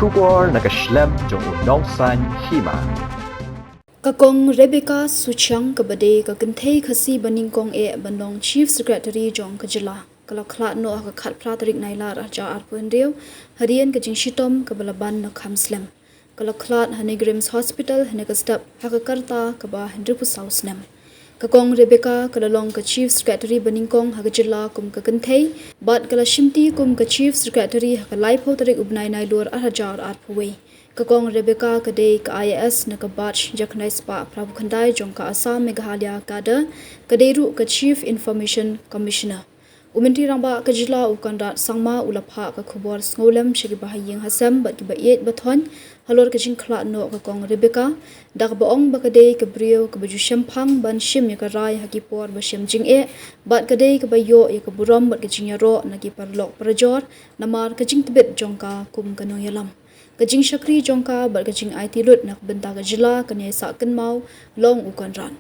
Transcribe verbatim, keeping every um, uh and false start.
Khubor na ka shlem jong u Nongsaiñ Hima. Ka Kong Rebecca Suchiang kaba dei ka kynthei Khasi ba nyngkong eh ban long Chief Secretary jong ka jylla, ka la khlad noh ha ka khatphra tarik Nailar arhajar arphew hynriew, hadien ka jingshitom kaba la ban na kham slem. Ka la khlad ha NEIGRIHMS Hospital hynne ka step ha ka rta kaba hynriewphew saw snem. Ka Kong Rebecca ka la long ka Chief Secretary ba nyngkong ha ka jylla kum ka kynthei, bad ka la shimti kum ka Chief Secretary ha ka laiphew tarik u bnai Nailur arhajar arphew wei. Ka Kong Rebecca ka dei ka I A S na ka batch jakhnai spah phra phew khyndai jong ka Assam Meghalaya Cadre, ka dei ruh ka Chief Information Commissioner. U Myntri Rangbah ka jylla u Conrad Sangma u la phah ka khubor sngewlem sha kiba ha ïing ha sem bad kiba ïeit ba thoiñ halor ka jingkhlad noh ka Kong Rebecca, da kaba ong ba ka dei ka briew kaba ju shemphang ban shim ïa ka rai ha ki por ba shem jingeh, bad ka dei kaba ïoh ïa ka burom bad ka jingïaroh na ki paralok parajor namar ka jingtbit jong ka kum ka nongïalam. Ka jingshakri jong ka bad ka jingaiti lut na ka bynta ka jylla kan ïai sah kynmaw, long u Conrad.